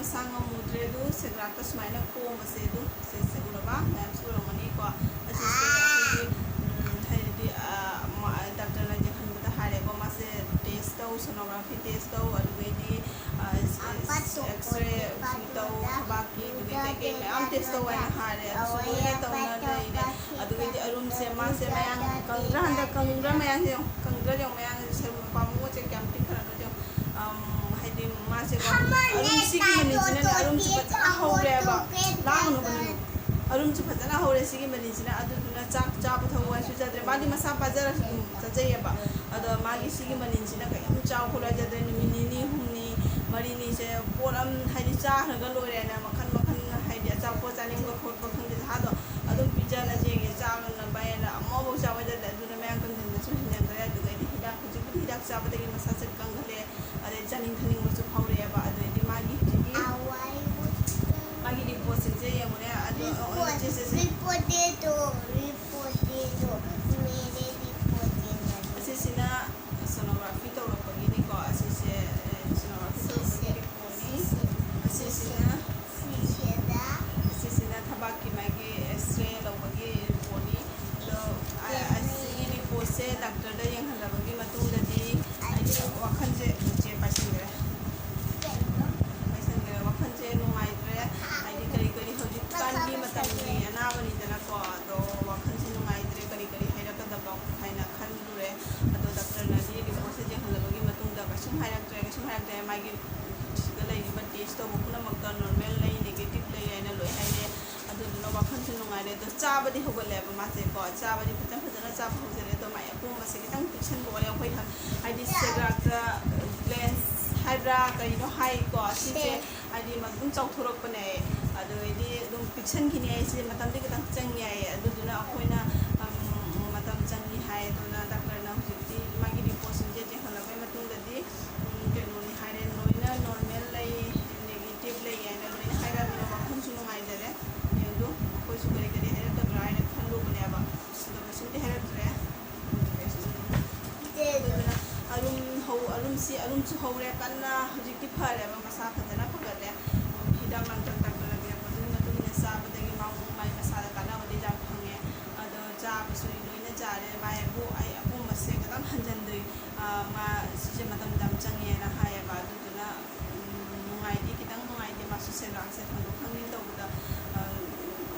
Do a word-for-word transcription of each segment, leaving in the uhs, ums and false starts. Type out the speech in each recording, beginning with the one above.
ꯃꯁꯥ ꯉꯝꯃꯨꯗ꯭ꯔꯦ꯫ ꯑꯗꯨ ꯁꯦꯒ꯭ꯔꯥꯛꯇ ꯁꯨꯃꯥꯏꯅ ꯄꯣꯝꯕꯁꯦ, ꯑꯗꯨ ꯁꯦ, ꯁꯦ ꯎꯔꯕ? ꯃꯌꯥꯝꯁꯨ ꯎꯔꯝꯒꯅꯤꯀꯣ꯫ ꯑꯁꯤꯁꯦ ꯑꯩꯈꯣꯏꯒꯤ, ꯎꯝ, ꯍꯥꯏꯗꯤ, ꯑ, ꯃ-, ꯗꯥꯛꯇꯔꯅ ꯌꯦꯡꯍꯟꯕꯗ ꯍꯥꯏꯔꯦꯀꯣ, ꯃꯥꯁꯦ ꯇꯦꯁ ꯇꯧ, ꯁꯣꯅꯣꯒ꯭ꯔꯥꯐꯤ ꯇꯦꯁ ꯇꯧ, ꯑꯗꯨꯗꯒꯤꯗꯤ, ꯑ, ꯑꯦꯛꯁꯔꯦ ꯇꯧ, ꯊꯕꯥꯛꯀꯤ, ꯑꯗꯨꯗꯒꯤ ꯀꯩꯀꯩ ꯃꯌꯥꯝ ꯇꯦꯁ ꯇꯧ ꯍꯥꯏꯅ ꯍꯥꯏꯔꯦ꯫ ꯑꯗꯨꯁꯨ ꯂꯣꯏꯅ ꯇꯧꯅ ꯂꯩꯔꯦ꯫ ꯑꯗꯨꯗꯒꯤꯗꯤ ꯑꯔꯨꯝꯁꯦ, ꯃꯥꯁꯦ ꯃꯌꯥꯡ ꯀꯪꯗ꯭ꯔꯥ? ꯍꯟꯗꯛ ꯀꯪꯗ꯭ꯔꯥ? ꯃꯌꯥꯡꯁꯦ ꯌꯦꯡꯉꯣ, ꯀꯪꯗ꯭ꯔꯥ ꯌꯦꯡꯉꯣ, ꯃꯌꯥꯡꯁꯦ ꯁꯔꯨ ꯃꯄꯥ ꯃꯉꯣꯟꯁꯦ ꯀꯌꯥꯝ ꯄꯤꯛꯈ꯭ꯔꯒ ꯌꯦꯡꯉꯣ꯫ ꯑꯝ, ꯍꯥꯏꯗꯤ ꯃꯥꯁꯦ ꯑꯔꯨꯝ ꯁꯤꯒꯤ ꯃꯅꯤꯟꯁꯤꯅꯅꯦ, ꯑꯔꯨꯝꯁꯦ ꯐꯖꯅ ꯍꯧꯔꯦꯕ꯫ ꯂꯥꯡꯒꯅꯨ, ꯃꯅꯤꯟ꯫ ꯑꯔꯨꯝꯁꯨ ꯐꯖꯅ ꯍꯧꯔꯦ ꯁꯤꯒꯤ ꯃꯅꯤꯟꯁꯤꯅ꯫ ꯑꯗꯨꯗꯨꯅ ꯆꯥꯛ ꯆꯥꯕ ꯊꯛꯄ ꯋꯥꯏꯁꯨ ꯆꯥꯗ꯭ꯔꯦ꯫ ꯃꯥꯗꯤ ꯃꯁꯥ ꯄꯥꯖꯔꯁꯨ ꯑꯗꯨꯝ ꯆꯥꯖꯩꯌꯦꯕ꯫ ꯑꯗꯣ ꯃꯥꯒꯤ ꯁꯤꯒꯤ ꯃꯅꯤꯟꯁꯤꯅ ꯀꯩꯝ ꯆꯥꯎ ꯈꯣꯠꯂꯨ ꯍꯥꯏꯖꯗ꯭ꯔꯦ꯫ ꯅꯨꯃꯤꯠ ꯅꯤꯅꯤ ꯍꯨꯝꯅꯤ ꯃꯔꯤꯅꯤꯁꯦ ꯄꯣꯠ ꯑꯃ ꯍꯥꯏꯗꯤ ꯆꯥꯈ꯭ꯔꯒ ꯂꯣꯏꯔꯦꯅ ꯃꯈꯟ ꯃꯈꯟ ꯍꯥꯏꯗꯤ ꯑꯆꯥꯄꯣꯠ ꯆꯥꯅꯤꯡꯕ ꯈꯣꯠꯄ ꯈꯪꯗꯦ, ꯁꯥꯗꯣ ꯑꯗꯨꯝ ꯄꯤꯖꯅ ꯌꯦꯡꯉꯦ, ꯆꯥꯅꯕ ꯍꯥꯏꯅ ꯑꯃꯐꯥꯎ ꯆꯥꯕ ꯌꯥꯗꯦ꯫ ꯑꯗꯨꯅ ꯃꯌꯥꯡ ꯀꯪꯁꯤꯟꯕꯁꯨ ꯍꯦꯟꯖꯤꯟꯈ꯭ꯔꯦ꯫ ꯑꯗꯨꯗꯩꯗꯤ ꯍꯤꯗꯥꯛ, ꯍꯧꯖꯤꯛꯄꯨꯗꯤ ꯍꯤꯗꯥꯛ ꯆꯥꯕꯗꯒꯤ ꯃꯁꯥꯁꯦ ꯀꯪꯍꯜꯂꯦ, ꯑꯗꯩ ꯆꯥꯅꯤꯡ ꯊꯛꯅꯤꯡꯕꯁꯨ ꯐꯥꯎꯔꯛꯑꯦꯕ꯫ ꯑꯗꯩꯗꯤ ꯃꯥꯒꯤ ꯍꯧꯖꯤꯛꯀꯤ ꯃꯥꯒꯤ ꯔꯤꯄꯣꯔꯠꯁꯤꯡꯁꯦ ꯌꯦꯡꯉꯨꯅꯦ꯫ ꯑꯗꯣ, ꯑꯣ, ꯑꯣ, ꯁꯦ, ꯁꯦ, ꯁꯦ꯫ ꯔꯤꯄꯣꯔꯠ ꯗꯦꯗꯣ, ꯔꯤꯄꯣꯔꯠ ꯗꯦꯗꯣ, ꯃꯦꯔꯦ ꯔꯤꯄꯣꯔꯠ ꯗꯦꯗꯣ꯫ ꯑꯁꯤꯁꯤꯅ ꯁꯣꯅꯣꯒ꯭ꯔꯥꯐꯤ ꯇꯧꯔꯛꯄꯒꯤꯅꯤꯀꯣ꯫ ꯑꯁꯤꯁꯦ, ꯑꯦ, ꯁꯣꯅꯣꯒ꯭ꯔꯥꯐꯤ ꯇꯧꯔꯛꯄꯒꯤ ꯔꯤꯄꯣꯔꯠꯅꯤ꯫ ꯑꯁꯤꯁꯤꯅ, ꯑꯁꯤꯁꯤꯅ ꯊꯕꯥꯛꯀꯤ ꯃꯥꯒꯤ ꯑꯦꯛꯁꯔꯦ ꯂꯧꯕꯒꯤ ꯔꯤꯄꯣꯔꯠꯅꯤ꯫ ꯑꯗꯣ, ꯑ, ꯑꯁꯤꯒꯤ ꯔꯤꯄꯣꯔꯠꯁꯦ ꯗꯥꯛꯇꯔꯗ ꯌꯦꯡꯍꯜꯂꯕꯒꯤ ꯃꯇꯨꯡꯗꯗꯤ ꯑꯩꯒꯤ ꯋꯥꯈꯜꯁꯦ ꯆꯦ ꯄꯥꯏꯁꯤꯟꯈ꯭ꯔꯦ꯫ ꯄꯥꯏꯁꯤꯟꯈ꯭ꯔꯦ꯫ ꯋꯥꯈꯜꯁꯦ ꯅꯨꯡꯉꯥꯏꯇ꯭ꯔꯦ꯫ ꯍꯥꯏꯗꯤ ꯀꯔꯤ ꯀꯔꯤ ꯍꯧꯖꯤꯛꯀꯥꯟꯒꯤ ꯃꯇꯝꯒꯤ ꯑꯅꯥꯕꯅꯤꯗꯅꯀꯣ꯫ ꯑꯗꯣ ꯋꯥꯈꯜꯁꯦ ꯅꯨꯡꯉꯥꯏꯇ꯭ꯔꯦ꯫ ꯀꯔꯤ ꯀꯔꯤ ꯍꯥꯏꯔꯛꯀꯗꯕ ꯍꯥꯏꯅ ꯈꯜꯂꯨꯔꯦ꯫ ꯑꯗꯣ ꯗꯥꯛꯇꯔꯅꯗꯤ ꯔꯤꯄꯣꯔꯠꯁꯦ ꯌꯦꯡꯍꯜꯂꯕꯒꯤ ꯃꯇꯨꯡꯗ ꯀꯩꯁꯨꯝ ꯍꯥꯏꯔꯛꯇ꯭ꯔꯦ, ꯀꯩꯁꯨꯝ ꯍꯥꯏꯔꯛꯇ꯭ꯔꯦ꯫ ꯃꯥꯒꯤ ꯁꯤꯗ ꯂꯩꯔꯤꯕ ꯇꯦꯁ ꯇꯧꯕ ꯄꯨꯝꯅꯃꯛꯇ ꯅꯣꯔꯃꯦꯜ ꯂꯩ, ꯅꯦꯒꯦꯇꯤꯚ ꯂꯩ ꯍꯥꯏꯅ ꯂꯣꯏ ꯍꯥꯏꯔꯦ꯫ ꯑꯗꯨꯗꯨꯅ ꯋꯥꯈꯜꯁꯨ ꯅꯨꯡꯉꯥꯏꯔꯦ꯫ ꯑꯗꯣ ꯆꯥꯕꯗꯤ ꯍꯧꯒꯠꯂꯦꯕ ꯃꯥꯁꯦꯀꯣ꯫ ꯆꯥꯕꯗꯤ ꯐꯖ ꯐꯖꯅ ꯆꯥꯕ ꯍꯧꯖꯔꯦ꯫ ꯑꯗꯣ ꯃꯥꯏ ꯑꯄꯣꯝꯕꯁꯦ ꯈꯤꯇꯪ ꯄꯤꯛꯁꯟꯕ ꯑꯣꯏꯔꯦ꯫ ꯑꯩꯈꯣꯏ ꯍꯥꯏꯗꯤ ꯁꯦꯒ꯭ꯔꯥꯛꯇ ꯒ꯭ꯂꯦꯟꯁ ꯍꯥꯏꯕ꯭ꯔꯥ ꯀꯩꯅꯣ ꯍꯥꯏꯀꯣ꯫ ꯁꯤꯁꯦ ꯍꯥꯏꯗꯤ ꯑꯗꯨꯝ ꯆꯥꯎꯊꯣꯔꯛꯄꯅꯦ꯫ ꯑꯗꯨꯗꯩꯗꯤ ꯑꯗꯨꯝ ꯄꯤꯛꯁꯟꯈꯤꯅꯤ ꯍꯥꯏꯁꯦ ꯃꯇꯝꯗꯤ ꯈꯤꯇꯪ ꯆꯪꯉꯤ ꯍꯥꯏꯌꯦ꯫ ꯑꯗꯨꯗꯨꯅ ꯑꯩꯈꯣꯏꯅ, ꯑꯝ, ꯃꯇꯝ ꯆꯪꯉꯤ ꯍꯥꯏ꯫ ꯑꯗꯨꯅ ꯗꯥꯛꯇꯔꯅ ꯍꯧꯖꯤꯛꯇꯤ ꯃꯥꯒꯤ ꯔꯤꯄꯣꯔꯠꯁꯤꯡꯁꯦ ꯌꯦꯡꯍꯜꯂꯕꯩ ꯃꯇꯨꯡꯗꯗꯤ, ꯎꯝ, ꯀꯩꯅꯣꯅꯤ ꯍꯥꯏꯔꯦ, ꯂꯣꯏꯅ ꯅꯣꯔꯃꯦꯜ ꯂꯩ, ꯅꯦꯒꯦꯇꯤꯚ ꯂꯩ ꯍꯥꯏꯅ ꯂꯣꯏꯅ ꯍꯥꯏꯔꯕꯅꯤꯅ ꯋꯥꯈꯜꯁꯨ ꯅꯨꯡꯉꯥꯏꯖꯔꯦ꯫ ꯍꯌꯦꯡꯗꯣ ꯑꯩꯈꯣꯏꯁꯨ ꯀꯔꯤ ꯀꯔꯤ ꯍꯥꯏꯔꯛꯀꯗ꯭ꯔꯥ ꯍꯥꯏꯅ ꯈꯜꯂꯨꯕꯅꯦꯕ꯫ ꯑꯗꯣ ꯀꯩꯁꯨꯝꯇ ꯍꯥꯏꯔꯛꯇ꯭ꯔꯦ꯫ ꯑꯗꯨꯗꯨꯅ ꯑꯔꯨꯝ ꯍꯧ-, ꯑꯔꯨꯝꯁꯤ, ꯑꯔꯨꯝꯁꯨ ꯍꯧꯔꯦ ꯀꯟꯅ, ꯍꯧꯖꯤꯛꯇꯤ ꯐꯔꯦꯕ, ꯃꯁꯥ ꯐꯖꯅ ꯐꯒꯠꯂꯦ꯫ ꯍꯤꯗꯥꯛ ꯂꯥꯡꯊꯛ ꯗꯥꯛꯇꯔꯅ ꯄꯤꯔꯛꯄꯗꯨꯒꯤ ꯃꯇꯨꯡ ꯏꯟꯅ ꯆꯥꯕꯗꯒꯤ ꯃꯥ, ꯃꯥꯏ ꯃꯁꯥꯗ ꯀꯥꯟꯅꯕꯗꯤ ꯌꯥꯝ ꯐꯪꯉꯦ꯫ ꯑꯗꯣ ꯆꯥꯕꯁꯨ ꯂꯣꯏꯅ ꯆꯥꯔꯦ꯫ ꯃꯥꯏꯕꯨ ꯑꯩ ꯑꯄꯣꯝꯕꯁꯦ ꯈꯤꯇꯪ ꯍꯟꯖꯤꯟꯗ꯭ꯔꯤ꯫ ꯑꯥ, ꯃꯥ ꯁꯤꯁꯦ ꯃꯇꯝ ꯌꯥꯝ ꯆꯪꯉꯦꯅ ꯍꯥꯏꯌꯦꯕ꯫ ꯑꯗꯨꯗꯨꯅ, ꯎꯝ, ꯅꯨꯡꯉꯥꯏꯇꯦ, ꯈꯤꯇꯪ ꯅꯨꯡꯉꯥꯏꯇꯦ꯫ ꯃꯥꯁꯨ ꯁꯦꯟꯗꯥꯡꯁꯦ ꯊꯥꯡꯗꯣꯛ ꯊꯥꯡꯖꯤꯟ ꯇꯧꯕꯗ, ꯑꯥ,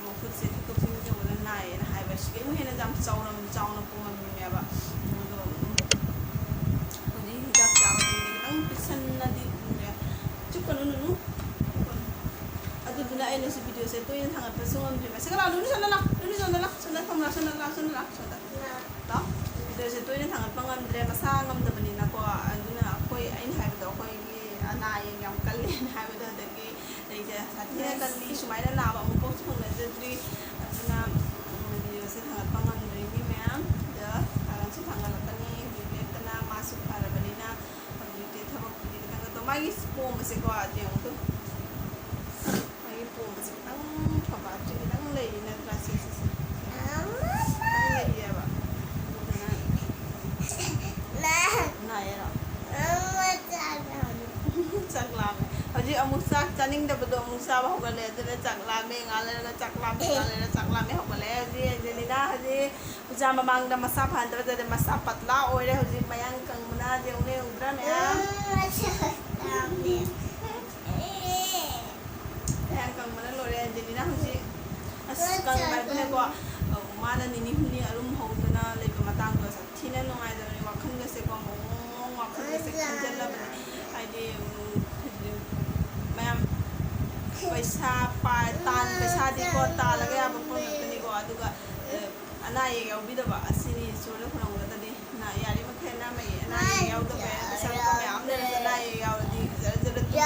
ꯃꯈꯨꯠꯁꯦ ꯊꯤꯟꯗꯣꯛ ꯊꯤꯟꯖꯤꯟ ꯇꯧꯕꯗ ꯅꯥꯏꯌꯦꯅ ꯍꯥꯏꯕ꯫ ꯁꯤꯗꯒꯤ ꯑꯃꯨꯛ ꯍꯦꯟꯅ ꯌꯥꯝ ꯆꯥꯎꯔꯝ-, ꯆꯥꯎꯅ ꯄꯣꯝꯃꯝꯃꯤꯅꯦꯕ꯫ ꯑꯗꯣ, ꯎꯝ, ꯍꯧꯖꯤꯛ ꯍꯤꯗꯥꯛ ꯆꯥꯕꯗꯒꯤ ꯈꯤꯇꯪ ꯄꯤꯛꯁꯟꯅꯗꯤ ꯎꯔꯦ꯫ ꯆꯨꯞꯀꯅꯨ, ꯅꯨꯅꯨ꯫ ꯑꯗꯨꯗꯨꯅ ꯑꯩꯅꯁꯨ ꯚꯤꯗꯤꯑꯣꯁꯦ ꯇꯣꯏꯅ ꯊꯥꯡꯒꯠꯄꯁꯨ ꯉꯝꯗ꯭ꯔꯦꯕ꯫ ꯁꯤꯗ ꯂꯥꯛꯑꯣ, ꯅꯨꯅꯨ, ꯁꯣꯝꯗ ꯂꯥꯛꯑꯣ, ꯅꯨꯅꯨ, ꯁꯣꯝꯗ ꯂꯥꯛꯑꯣ, ꯁꯣꯝꯗ ꯐꯝꯃꯨ ꯂꯥꯛꯑꯣ, ꯁꯣꯝꯗ ꯂꯥꯛꯑꯣ, ꯁꯣꯝꯗ ꯂꯥꯛꯑꯣ, ꯁꯣꯝꯗ ꯂꯥꯛꯑꯣ꯫ ꯚꯤꯗꯤꯑꯣꯁꯦ ꯇꯣꯏꯅ ꯊꯥꯡꯒꯠꯄ ꯉꯝꯗ꯭ꯔꯦ, ꯃꯁꯥ ꯉꯝꯗꯕꯅꯤꯅꯀꯣ꯫ ꯑꯗꯨꯅ ꯑꯩꯈꯣꯏ, ꯑꯩꯅ ꯍꯥꯏꯕꯗꯣ, ꯑꯩꯈꯣꯏꯒꯤ ꯑꯅꯥ ꯑꯌꯦꯛ ꯌꯥꯝ ꯀꯜꯂꯦꯅ ꯍꯥꯏꯕꯗꯣ, ꯑꯗꯒꯤ ꯑꯩꯁꯦ ꯁꯥꯊꯤꯅ ꯀꯜꯂꯤ, ꯁꯨꯃꯥꯏꯅ ꯅꯥꯕ ꯑꯃꯨꯛꯐꯥꯎꯁꯨ ꯊꯦꯡꯅꯖꯗ꯭ꯔꯤ꯫ ꯑꯗꯨꯅ, ꯎꯝ, ꯚꯤꯗꯤꯑꯣꯁꯦ ꯊꯥꯡꯒꯠꯄ ꯉꯝꯗ꯭ꯔꯤ꯫ ꯃꯤ ꯃꯌꯥꯝꯗ ꯊꯥꯒꯠꯁꯨ ꯊꯥꯡꯒꯠꯂꯛꯀꯅꯤ, ꯍꯧꯖꯤꯛ ꯂꯦꯞꯇꯅ꯫ ꯃꯥꯁꯨ ꯐꯔꯕꯅꯤꯅ ꯍꯧꯖꯤꯛꯇꯤ ꯊꯕꯛꯄꯨꯗꯤ ꯈꯤꯇꯪ ꯇꯧ-, ꯃꯥꯒꯤ ꯄꯣꯝꯕꯁꯦꯀꯣ, ꯌꯦꯡꯉꯨ ꯇꯨ꯫ ꯃꯥꯒꯤ ꯄꯣꯝꯕꯁꯦ ꯈꯤꯇꯪ ꯐꯕ, ꯈꯤꯇꯪ ꯂꯩꯔꯤ ꯅꯠꯇ꯭ꯔꯥ? ꯁꯦ, ꯁꯦ, ꯁꯦ꯫ ꯈꯤꯇꯪ ꯂꯩꯔꯤꯑꯕ꯫ ꯑꯗꯨꯗꯨꯅ ꯅꯥꯏꯌꯦꯔꯣ? ꯆꯥꯛ ꯂꯥꯝꯃꯦ꯫ ꯍꯧꯖꯤꯛ ꯑꯃꯨꯛ ꯆꯥꯛ ꯆꯥꯅꯤꯡꯗꯕꯗꯣ ꯑꯃꯨꯛ ꯆꯥꯕ ꯍꯧꯒꯠꯂꯦ꯫ ꯑꯗꯨꯅ ꯆꯥꯛ ꯂꯥꯝꯃꯦ, ꯉꯥꯏꯍꯥꯛ ꯂꯩꯔꯒ ꯆꯥꯛ ꯂꯥꯝꯃꯦ, ꯉꯥꯏꯍꯥꯛ ꯂꯩꯔꯒ ꯆꯥꯛ ꯂꯥꯝꯃꯦ ꯍꯧꯒꯠꯂꯛꯑꯦ꯫ ꯍꯧꯖꯤꯛ ꯑꯦꯟꯖꯦꯂꯤꯅꯥ ꯍꯧꯖꯤꯛ ꯄꯨꯖꯥ ꯃꯃꯥꯡꯗ ꯃꯁꯥ ꯐꯍꯟꯗꯕ ꯌꯥꯗꯦ꯫ ꯃꯁꯥ ꯄꯇꯂꯥ ꯑꯣꯏꯔꯦ ꯍꯧꯖꯤꯛ, ꯃꯌꯥꯡ ꯀꯪꯕꯅ꯫ ꯌꯦꯡꯉꯨꯅꯦ, ꯎꯗ꯭ꯔꯥ ꯃꯌꯥꯝ? ꯃꯌꯥꯡ ꯀꯪꯕꯅ ꯂꯣꯏꯔꯦ ꯑꯦꯟꯖꯦꯂꯤꯅꯥ ꯍꯧꯖꯤꯛ꯫ ꯑꯁ, ꯀꯪꯕ ꯍꯥꯏꯕꯨꯅꯦꯀꯣ, ꯃꯥꯅ ꯅꯤꯅꯤ ꯍꯨꯝꯅꯤ ꯑꯔꯨꯝ ꯍꯧꯗꯅ ꯂꯩꯕ ꯃꯇꯥꯡꯗꯣ ꯌꯥꯝ ꯊꯤꯅ ꯅꯨꯡꯉꯥꯏꯇꯕꯅꯦ꯫ ꯋꯥꯈꯜꯒꯁꯦꯀꯣ, ꯃꯑꯣꯡ ꯃꯑꯣꯡ ꯋꯥꯈꯜꯒꯁꯦ ꯈꯟꯖꯜꯂꯕꯅꯦ꯫ ꯍꯥꯏꯗꯤ, ꯎꯝ, ꯃꯌꯥꯝ ꯄꯩꯁꯥ ꯄꯥꯏ-, ꯇꯥꯟ-, ꯄꯩꯁꯥꯗꯤꯀꯣ ꯇꯥꯜꯂꯒ ꯌꯥꯕ ꯄꯣꯠ ꯉꯥꯛꯇꯅꯤꯀꯣ꯫ ꯑꯗꯨꯒ, ꯑꯦ, ꯑꯅꯥ ꯑꯌꯦꯛ ꯌꯥꯎꯕꯤꯗꯕ ꯑꯁꯤꯅꯤ ꯏꯁꯣꯔꯗ ꯈꯨꯔꯨꯝꯒꯗꯕꯗꯤ꯫ ꯅ-, ꯌꯥꯔꯤꯃꯈꯩ ꯑꯅꯥ ꯑꯌꯦꯛ, ꯑꯅꯥ ꯑꯌꯦꯛ ꯌꯥꯎꯗꯕ, ꯄꯩꯁꯥ ꯅꯨꯡꯁꯥ ꯃꯌꯥꯝ ꯂꯩꯔꯁꯨ ꯑꯅꯥ ꯑꯌꯦꯛ ꯌꯥꯎꯔꯗꯤ ꯖꯔ ꯖꯔ ꯇꯨꯝꯕꯤꯌꯨ꯫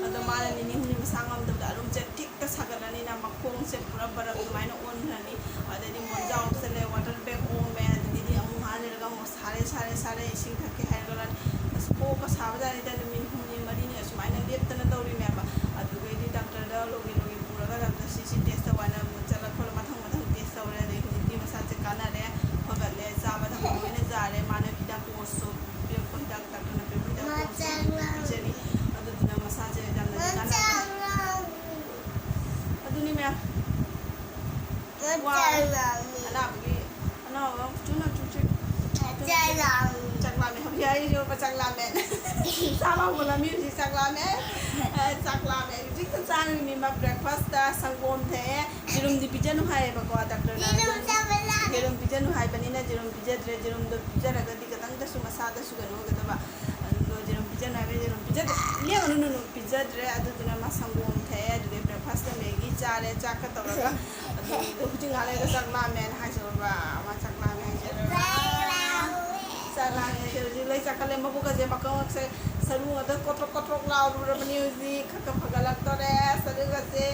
ꯑꯗꯣ ꯃꯥꯅ ꯅꯤꯅꯤ ꯍꯨꯝꯅꯤ ꯃꯁꯥ ꯉꯝꯗꯕꯗ ꯑꯔꯨꯝꯁꯦ ꯊꯤꯛꯇ ꯁꯥꯒꯠꯂꯅꯤꯅ ꯃꯈꯣꯡꯁꯦ ꯄꯨꯔꯥ ꯕꯔꯞ ꯑꯗꯨꯃꯥꯏꯅ ꯑꯣꯟꯈ꯭ꯔꯅꯤ꯫ ꯑꯗꯩꯗꯤ ꯃꯣꯖꯥ ꯎꯞꯁꯜꯂꯦ, ꯋꯥꯇꯔ ꯕꯦꯒ ꯑꯣꯝꯃꯦ, ꯑꯗꯒꯤꯗꯤ ꯑꯃꯨꯛ ꯉꯥꯏꯍꯥꯛ ꯂꯩꯔꯒ ꯑꯃꯨꯛ ꯁꯥꯔꯦ, ꯁꯥꯔꯦ, ꯁꯥꯔꯦ, ꯏꯁꯤꯡ ꯊꯛꯀꯦ ꯍꯥꯏꯔꯒ꯫ ꯑꯁ, ꯀꯣꯛꯀ ꯁꯥꯕꯖꯥꯠꯅꯤꯗ, ꯅꯨꯃꯤꯠ ꯍꯨꯝꯅꯤ ꯃꯔꯤꯅꯤ ꯑꯁꯨꯃꯥꯏꯅ ꯂꯦꯞꯇꯅ ꯇꯧꯔꯤꯅꯦꯕ꯫ ꯑꯗꯨꯗꯩꯗꯤ ꯗꯥꯛꯇꯔꯗ ꯂꯣꯒꯦ ꯂꯣꯒꯦ ꯄꯨꯔꯒ ꯗꯥꯛꯇꯔ ꯁꯤ ꯁꯤ ꯇꯦꯁ ꯇꯧ ꯍꯥꯏꯅ ꯑꯃꯨꯛ ꯆꯠꯂ ꯈꯣꯠꯂ ꯃꯊꯪ ꯃꯊꯪ ꯇꯦꯁ ꯇꯧꯔꯦ꯫ ꯑꯗꯩ ꯍꯧꯖꯤꯛꯇꯤ ꯃꯁꯥꯁꯦ ꯀꯥꯟꯅꯔꯦ, ꯐꯒꯠꯂꯦ, ꯆꯥꯕ ꯊꯛꯄ ꯂꯣꯏꯅ ꯌꯥꯔꯦ꯫ ꯃꯥꯅ ꯍꯤꯗꯥꯛ ꯀꯣꯔꯁꯁꯨ ꯄꯤꯔꯛꯄ, ꯍꯤꯗꯥꯛ ꯗꯥꯛꯇꯔꯅ ꯄꯤꯔꯛꯄ ꯍꯤꯗꯥꯛ ꯀꯣꯔꯁꯁꯨ ꯄꯤꯖꯔꯤ꯫ ꯑꯗꯨꯗꯨꯅ ꯃꯁꯥꯁꯦ ꯌꯥꯝꯅꯗꯤ ꯀꯥꯟꯅꯔꯦ꯫ ꯆꯥꯛ ꯂꯥꯝꯃꯦ꯫ ꯆꯥꯕ ꯍꯧꯒꯠꯂꯝꯃꯤ, ꯍꯧꯖꯤꯛ ꯆꯥꯛ ꯂꯥꯝꯃꯦ꯫ ꯑ, ꯆꯥꯛ ꯂꯥꯝꯃꯦ꯫ ꯍꯧꯖꯤꯛꯇ ꯆꯥꯔꯤꯅꯤ ꯃꯥ breakfast ꯇ ꯁꯪꯒꯣꯝ ꯊꯛꯑꯦ꯫ ꯌꯦꯔꯨꯝꯗꯤ ꯄꯤꯖꯅꯨ ꯍꯥꯏꯌꯦꯕꯀꯣ doctor ꯅ꯫ ꯌꯦꯔꯨꯝ ꯆꯥꯕ ꯂꯥꯝꯃꯦ꯫ ꯌꯦꯔꯨꯝ ꯄꯤꯖꯅꯨ ꯍꯥꯏꯕꯅꯤꯅ ꯌꯦꯔꯨꯝ ꯄꯤꯖꯗ꯭ꯔꯦ꯫ ꯌꯦꯔꯨꯝꯗꯣ ꯄꯤꯖꯔꯒꯗꯤ ꯈꯤꯇꯪꯗꯁꯨ ꯃꯁꯥꯗꯁꯨ ꯀꯩꯅꯣ ꯑꯣꯏꯒꯗꯕ꯫ ꯑꯗꯣ ꯌꯦꯔꯨꯝ ꯄꯤꯖꯅꯨ ꯍꯥꯏꯕꯅꯤꯅ ꯌꯦꯔꯨꯝ ꯄꯤꯖꯗ꯭ꯔꯦ꯫ ꯂꯦꯡꯒꯅꯨ ꯅꯨꯅꯨ, ꯄꯤꯖꯗ꯭ꯔꯦ꯫ ꯑꯗꯨꯗꯨꯅ ꯃꯥ ꯁꯪꯒꯣꯝ ꯊꯛꯑꯦ꯫ ꯑꯗꯨꯗꯩ breakfast ꯇ ꯃꯦꯒꯤ ꯆꯥꯔꯦ ꯆꯥꯛꯀ ꯇꯧꯔꯒ꯫ ꯑꯗꯨ ꯍꯧꯖꯤꯛ ꯉꯥꯏꯍꯥꯛ ꯂꯩꯔꯒ ꯆꯥꯛ ꯂꯥꯝꯃꯦꯅ ꯍꯥꯏꯖꯕ꯫ ꯃꯥ ꯆꯥꯛ ꯂꯥꯝꯃꯦ ꯍꯥꯏꯁꯦ꯫ ꯆꯥꯛ ꯂꯥꯝꯃꯦ ꯍꯥꯏꯁꯦ꯫ ꯍꯧꯖꯤꯛ ꯂꯣꯏ ꯆꯥꯛꯈꯠꯂꯦ꯫ ꯃꯕꯨꯛꯀꯁꯦ ꯃꯀꯛ ꯃꯀꯛꯁꯦ ꯁꯔꯨ ꯉꯥꯛꯇ ꯀꯣꯠꯊꯣꯛ ꯀꯣꯠꯊꯣꯛ ꯂꯥꯎꯔꯨꯔꯕꯅꯤ꯫ ꯍꯧꯖꯤꯛ ꯈꯔ ꯈꯔ ꯐꯒꯠꯂꯛꯇꯣꯔꯦ ꯁꯔꯨꯒꯁꯦ꯫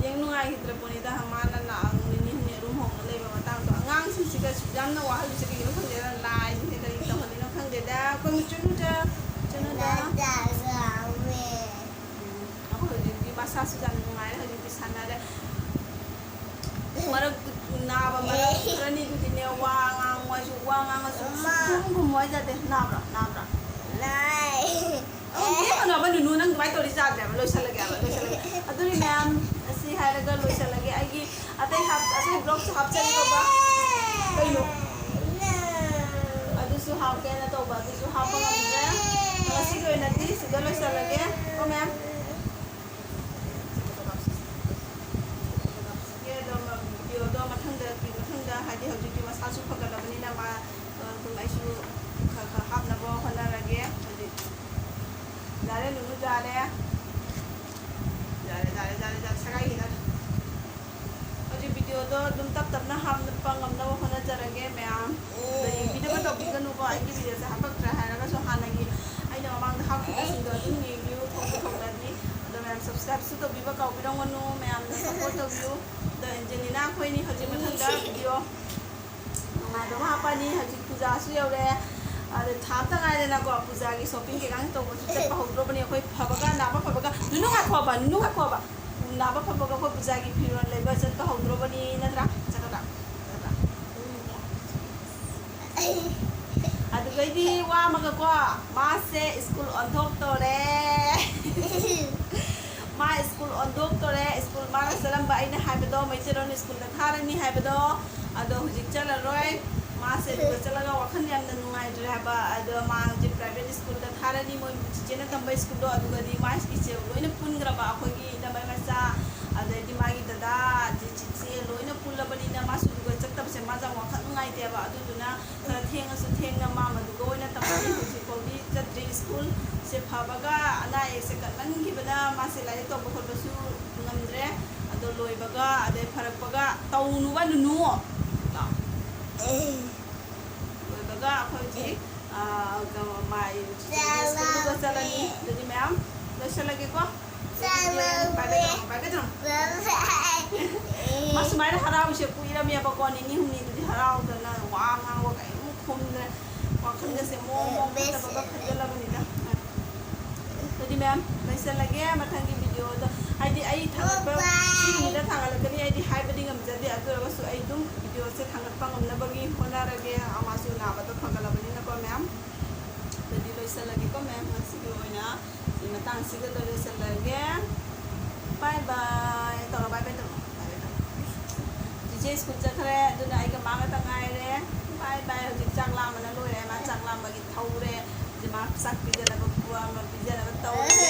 ꯌꯦꯡ ꯅꯨꯡꯉꯥꯏꯈꯤꯗ꯭ꯔ ꯄꯣꯠꯅꯤꯗ꯫ ꯃꯥꯅ ꯂꯥꯛꯑꯒ ꯅꯤꯅꯤ ꯍꯨꯝꯅꯤ room ꯍꯣꯡꯉ ꯂꯩꯕ ꯃꯇꯥꯡꯗꯣ꯫ ꯑꯉꯥꯡꯁꯤꯡꯁꯤꯒꯁꯨ ꯌꯥꯝꯅ ꯋꯥꯍꯜꯂꯤꯁꯦ ꯀꯩꯒꯤꯅꯣ ꯈꯪꯗꯦꯗ꯫ ꯂꯥꯏꯁꯤꯡꯁꯦ ꯀꯔꯤ ꯇꯧꯍꯜꯂꯤꯅꯣ ꯈꯪꯗꯦꯗ꯫ ꯑꯩꯈꯣꯏ ꯃꯆꯨꯅꯨꯗ, ꯃꯆꯨꯅꯨꯗ꯫ ꯑꯩꯈꯣꯏ ꯍꯧꯖꯤꯛꯇꯤ ꯃꯁꯥꯁꯨ ꯌꯥꯝ ꯅꯨꯡꯉꯥꯏꯔꯦ꯫ ꯍꯧꯖꯤꯛꯇꯤ ꯁꯥꯟꯅꯔꯦ꯫ ꯃꯔꯛ ꯅꯥꯕ ꯃꯔꯛ ꯈꯔꯅꯤꯗꯨꯗꯤꯅꯦ, ꯋꯥ ꯉꯥꯡꯉꯁꯨ, ꯋꯥ ꯉꯥꯡꯉꯁꯨ ꯁꯨꯝ ꯈꯨꯝꯃꯨ ꯍꯥꯏꯖꯗꯦ꯫ ꯅꯥꯕ꯭ꯔꯥ? ꯅꯥꯕ꯭ꯔꯥ? ꯅꯥꯏ꯫ ꯑꯣ, ꯅꯦꯛꯀꯅꯣꯕ ꯅꯨꯅꯨ, ꯅꯪ ꯑꯗꯨꯃꯥꯏꯅ ꯇꯧꯔꯗꯤ ꯌꯥꯗ꯭ꯔꯦꯕ꯫ ꯂꯣꯏꯁꯜꯂꯒꯦꯕ, ꯂꯣꯏꯁꯜꯂꯒꯦ꯫ ꯑꯗꯨꯗꯤ ꯃꯌꯥꯝ, ꯑꯁꯤ ꯍꯥꯏꯔꯒ ꯂꯣꯏꯁꯜꯂꯒꯦ꯫ ꯑꯩꯒꯤ ꯑꯇꯩ ꯍꯥꯞ-, ꯑꯇꯩ vlog ꯁꯨ ꯍꯥꯞꯆꯒꯦ ꯇꯧꯕ꯫ ꯀꯩꯅꯣ? ꯑꯗꯨꯁꯨ ꯍꯥꯞꯀꯦꯅ ꯇꯧꯕ, ꯑꯗꯨꯁꯨ ꯍꯥꯞꯄ ꯉꯝꯗ꯭ꯔꯦ꯫ ꯉꯁꯤꯒꯤ ꯑꯣꯏꯅꯗꯤ ꯁꯤꯗ ꯂꯣꯏꯁꯜꯂꯒꯦ꯫ ꯀꯣ ꯃꯌꯥꯝ? ꯑꯗꯣ video ꯗꯣ ꯃꯊꯪꯗ, ꯃꯊꯪꯗ ꯍꯥꯏꯗꯤ ꯍꯧꯖꯤꯛꯇꯤ ꯃꯁꯥꯁꯨ ꯐꯒꯠꯂꯕꯅꯤꯅ ꯃꯥ, ꯑ, ꯑꯗꯨꯝ ꯑꯩꯁꯨ ꯈꯔ ꯈꯔ ꯍꯥꯞꯅꯕ ꯍꯣꯠꯅꯔꯒꯦ꯫ ꯍꯧꯖꯤꯛ ꯌꯥꯔꯦ, ꯅꯨꯅꯨ ꯌꯥꯔꯦ꯫ ꯌꯥꯔꯦ, ꯌꯥꯔꯦ, ꯌꯥꯔꯦ, ꯌꯥꯔꯦ, ꯁꯒꯥꯏꯒꯤꯗ꯫ ꯍꯧꯖꯤꯛ video ꯗꯣ ꯑꯗꯨꯝ ꯇꯞ ꯇꯞꯅ ꯍꯥꯞꯄ ꯉꯝꯅꯕ ꯍꯣꯠꯅꯖꯔꯒꯦ ꯃꯌꯥꯝ꯫ ꯑꯗꯣ ꯌꯦꯡꯕꯤꯗꯕ ꯇꯧꯕꯤꯒꯅꯨꯀꯣ, ꯑꯩꯒꯤ video ꯁꯦ ꯍꯥꯞꯄꯛꯇ꯭ꯔꯦ ꯍꯥꯏꯔꯒꯁꯨ ꯍꯥꯟꯅꯒꯤ ꯑꯩꯅ ꯃꯃꯥꯡꯗ ꯍꯥꯞꯈꯤꯕꯁꯤꯡꯗꯣ ꯑꯗꯨꯝ ꯌꯦꯡꯕꯤꯌꯨ, ꯊꯣꯛꯄ ꯊꯣꯛꯂꯗꯤ꯫ ꯑꯗꯣ ꯃꯌꯥꯝ subscribe ꯁꯨ ꯇꯧꯕꯤꯕ ꯀꯥꯎꯕꯤꯔꯝꯒꯅꯨ, ꯃꯌꯥꯝꯅ support ꯇꯧꯕꯤꯌꯨ꯫ ꯑꯗꯣ ꯑꯦꯟꯖꯦꯂꯤꯅꯥ ꯑꯩꯈꯣꯏꯅꯤ ꯍꯧꯖꯤꯛ ꯃꯊꯪꯗ video ꯅꯨꯡꯉꯥꯏꯕ ꯑꯃ ꯍꯥꯞꯄꯅꯤ꯫ ꯍꯧꯖꯤꯛ ꯄꯨꯖꯥꯁꯨ ꯌꯧꯔꯦ, ꯑꯗꯣ ꯊꯥ ꯑꯝꯇ ꯉꯥꯏꯔꯦꯅꯀꯣ꯫ ꯄꯨꯖꯥꯒꯤ shopping ꯀꯩꯀꯥ ꯇꯧꯕꯁꯨ ꯆꯠꯄ ꯍꯧꯗ꯭ꯔꯣꯕꯅꯤ꯫ ꯑꯩꯈꯣꯏ ꯐꯕꯒ ꯅꯥꯕ ꯐꯕꯒ, ꯅꯨꯅꯨ ꯉꯥꯏꯈꯣꯕ, ꯅꯨꯅꯨ ꯉꯥꯏꯈꯣꯕ, ꯅꯥꯕ ꯐꯕꯒ ꯑꯩꯈꯣꯏ ꯄꯨꯖꯥꯒꯤ ꯐꯤꯔꯣꯜ ꯂꯩꯕ ꯆꯠꯄ ꯍꯧꯗ꯭ꯔꯣꯕꯅꯤ, ꯅꯠꯇ꯭ꯔꯥ? ꯆꯠꯀꯗ꯭ꯔꯥ? ꯆꯠꯀꯗ꯭ꯔꯥ? ꯑꯗꯨꯗꯩꯗꯤ ꯋꯥ ꯑꯃꯒꯀꯣ, ꯃꯥꯁꯦ ꯁ꯭ꯀꯨꯜ ꯑꯣꯟꯊꯣꯛꯇꯣꯔꯦ꯫ ꯃꯥ ꯁ꯭ꯀꯨꯜ ꯑꯣꯟꯊꯣꯛꯇꯣꯔꯦ꯫ ꯁ꯭ꯀꯨꯜ ꯃꯥꯅ ꯆꯠꯂꯝꯕ, ꯑꯩꯅ ꯍꯥꯏꯕꯗꯣ, ꯃꯩꯇꯩꯂꯣꯟ ꯁ꯭ꯀꯨꯜꯗ ꯊꯥꯔꯅꯤ ꯍꯥꯏꯕꯗꯣ, ꯑꯗꯣ ꯍꯧꯖꯤꯛ ꯆꯠꯂꯔꯣꯏ꯫ ꯃꯥꯁꯦ ꯑꯗꯨꯒ ꯆꯠꯂꯒ ꯋꯥꯈꯜ ꯌꯥꯝꯅ ꯅꯨꯡꯉꯥꯏꯇ꯭ꯔꯦ ꯍꯥꯏꯕ꯫ ꯑꯗꯣ ꯃꯥ ꯍꯧꯖꯤꯛ private schoolꯗ ꯊꯥꯔꯅꯤ, ꯃꯣꯏ ꯆꯤꯆꯦꯅ ꯇꯝꯕ schoolꯗꯣ꯫ ꯑꯗꯨꯒꯗꯤ ꯃꯥꯒꯤ ꯏꯆꯦ ꯂꯣꯏꯅ ꯄꯨꯟꯈ꯭ꯔꯕ, ꯑꯩꯈꯣꯏꯒꯤ ꯏꯅꯝꯃꯩ ꯃꯆꯥ, ꯑꯗꯩꯗꯤ ꯃꯥꯒꯤ ꯗꯗꯥ, ꯑꯗꯩ ꯆꯤꯆꯦ ꯂꯣꯏꯅ ꯄꯨꯜꯂꯕꯅꯤꯅ ꯃꯥꯁꯨ ꯑꯗꯨꯒ ꯆꯠꯇꯕꯁꯦ ꯃꯥꯁꯦ ꯌꯥꯝ ꯋꯥꯈꯜ ꯅꯨꯡꯉꯥꯏꯇꯦꯕ꯫ ꯑꯗꯨꯗꯨꯅ ꯈꯔ ꯊꯦꯡꯉꯁꯨ ꯊꯦꯡꯅ ꯃꯥ ꯃꯗꯨꯒ ꯑꯣꯏꯅ ꯇꯝꯃꯅꯤ꯫ ꯍꯧꯖꯤꯛ ꯐꯥꯎꯗꯤ ꯆꯠꯇ꯭ꯔꯤ꯫ Schoolꯁꯦ ꯐꯕꯒ ꯑꯅꯥ ꯑꯌꯦꯛꯁꯦ ꯀꯟꯃꯟꯈꯤꯕꯅ ꯃꯥꯁꯦ ꯂꯥꯏꯔꯤꯛ ꯇꯧꯕ ꯈꯣꯠꯄꯁꯨ ꯉꯝꯗ꯭ꯔꯦ꯫ ꯑꯗꯣ ꯂꯣꯏꯕꯒ ꯑꯗꯩ ꯐꯔꯛꯄꯒ ꯇꯧꯅꯨꯕ ꯅꯨꯅꯨ꯫ ꯂꯥꯎ꯫ ꯂꯣꯏꯕꯒ ꯑꯩꯈꯣꯏ ꯍꯧꯖꯤꯛ, ꯑ, ꯀ-, ꯃꯥꯏ ꯁ꯭ꯀꯨꯜꯗꯨꯒ ꯆꯠꯂꯅꯤ꯫ ꯑꯗꯨꯗꯤ ꯃꯌꯥꯝ ꯂꯣꯏꯁꯤꯜꯂꯒꯦꯀꯣ꯫ Bye bye ꯇꯧꯔꯣ, bye bye ꯇꯧꯔꯣ꯫ ꯃꯥ ꯁꯨꯃꯥꯏꯅ ꯍꯔꯥꯎꯔꯤꯁꯦ ꯀꯨꯏꯔꯝꯃꯦꯕꯀꯣ, ꯅꯤꯅꯤ ꯍꯨꯝꯅꯤꯗꯨꯗꯤ ꯍꯔꯥꯎꯗꯅ ꯋꯥ ꯉꯥꯡꯕ ꯀꯔꯤꯝ ꯈꯨꯝꯗ꯭ꯔꯦ꯫ ꯋꯥꯈꯜꯒꯁꯦ ꯃꯑꯣꯡ ꯃꯑꯣꯡ ꯐꯠꯇꯕꯒ ꯈꯟꯖꯜꯂꯕꯅꯤꯗ꯫ ꯑꯗꯨꯗꯤ ꯃꯌꯥꯝ ꯂꯣꯏꯁꯤꯜꯂꯒꯦ꯫ ꯃꯊꯪꯒꯤ videoꯗ, ꯍꯥꯏꯗꯤ ꯑꯩ ꯊꯥꯒꯠꯄ ꯁꯤ ꯅꯨꯃꯤꯠꯇ ꯊꯥꯒꯠꯂꯛꯀꯅꯤ ꯑꯩꯗꯤ ꯍꯥꯏꯕꯗꯤ ꯉꯝꯖꯗꯦ, ꯑꯗꯨ ꯑꯣꯏꯔꯒꯁꯨ ꯑꯩ ꯑꯗꯨꯝ videoꯁꯦ ꯊꯥꯒꯠꯄ ꯉꯝꯅꯕꯒꯤ ꯍꯣꯠꯅꯔꯒꯦ꯫ ꯃꯥꯁꯨ ꯅꯥꯕꯗꯣ ꯐꯒꯠꯂꯕꯅꯤꯅꯀꯣ ꯃꯌꯥꯝ꯫ ꯑꯗꯨꯗꯤ ꯂꯣꯏꯁꯤꯜꯂꯒꯦꯀꯣ ꯃꯌꯥꯝ, ꯉꯁꯤꯒꯤ ꯑꯣꯏꯅ ꯁꯤ ꯃꯇꯥꯡꯁꯤꯒ ꯂꯣꯏꯁꯤꯜꯂꯒꯦ꯫ Bye bye ꯇꯧꯔꯣ, bye bye ꯇꯧꯔꯣ, bye bye ꯇꯧꯔꯣ꯫ ꯆꯤꯆꯦ ꯁ꯭ꯀꯨꯜ ꯆꯠꯈ꯭ꯔꯦ, ꯑꯗꯨꯅ ꯑꯩꯒ ꯃꯥ ꯈꯛꯇ ꯉꯥꯏꯔꯦ꯫ Bye bye꯫ ꯍꯧꯖꯤꯛ ꯆꯥꯛ ꯂꯥꯝꯕꯅ ꯂꯣꯏꯔꯦ, ꯃꯥ ꯆꯥꯛ ꯂꯥꯝꯕꯒꯤ ꯊꯧꯔꯦ꯫ ꯍꯧꯖꯤꯛ ꯃꯥ ꯆꯥꯛ ꯄꯤꯖꯅꯕ ꯄꯨ-, ꯑꯃ ꯄꯤꯖꯅꯕ ꯇꯧꯔꯦ꯫